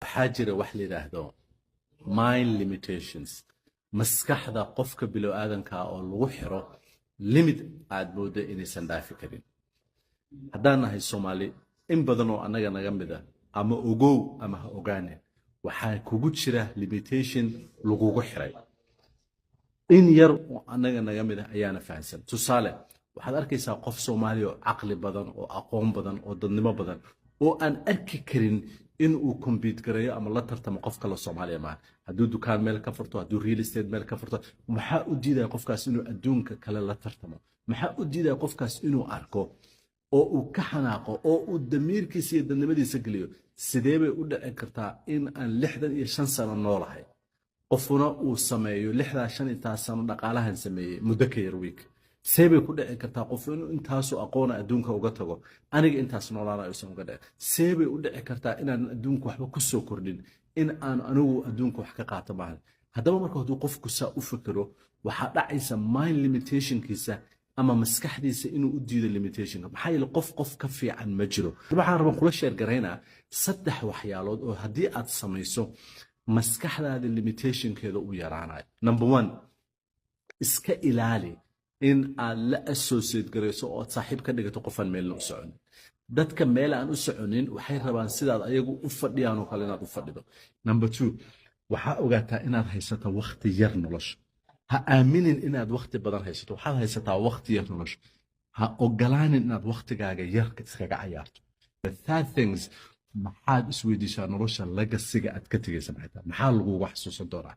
Waxaa jira wax la yidhaahdo mind limitations, maskaxda qofka bilo-aadankaa oo lagu xiro limit aad mooddo inaysan dhaafi karin. Haddaan nahay Soomaali, in badan oo annaga naga mid a, ama ogow ama ha ogaanin, waxaa kugu jira limitation lagugu xiray. In yar oo annaga naga mid ah ayaana fahamsan. Tusaale, waxaad arkaysaa qof Soomaaliya oo caqli badan oo aqoon badan oo dadnimo badan oo aan arki karin in uu compete gareeyo ama la tartamo qof kale Soomaaliya maaha. Hadduu dukaan meel ka furto, hadduu real estate meel ka furto, maxaa u diidaya qofkaas inuu adduunka kale la tartamo? Maxaa u diidaya qofkaas inuu arko oo uu ka xanaaqo oo uu damiirkiisa iyo dadnimadiisa geliyo? Sidee bay u dhici kartaa in aan 65 sano noolahay, qofuna uu sameeyo lixdaa shan intaas sano dhaqaalahan sameeyey muddo ka yar week? See bay ku dhici kartaa qof inuu intaasoo aqoona adduunka uga tago, aniga intaas noolaana aysan uga dhicin? See bay u dhici kartaa inaanan adduunka waxba ku soo kordhin, in aan anigu adduunka wax ka qaato maahan? Haddaba marka hadduu qofku saa u fikiro, waxaa dhacaysa mind limitationkiisa ama maskaxdiisa inuu u diido limitationka. Maxaa yeele, qof qof ka fiican ma jiro. Waxaan rabaan kula share garaynaa saddex waxyaalood oo haddii aad samayso maskaxdaada limitationkeeda u yaraanayo. Number one, iska ilaali in aad la associate garayso oo aad saaxiib ka dhigato qofaan meelna u soconin. Dadka meel aan u soconin waxay rabaan sidaad ayagu u fadhiyaan oo kale inaad u fadhido. Number two, waxaa ogaataa inaad haysato wakhti yar nolosha. Ha aaminin inaad wakhti badan haysato, waxaad haysataa wakhti yar nolosha. Ha ogolaanin inaad wakhtigaaga yarka iskaga cayaarto. The third things, maxaad isweydiisaa nolosha legacyga aad ka tegaysa maxay tahay? Maxaa lagugu xasuusan doonaa?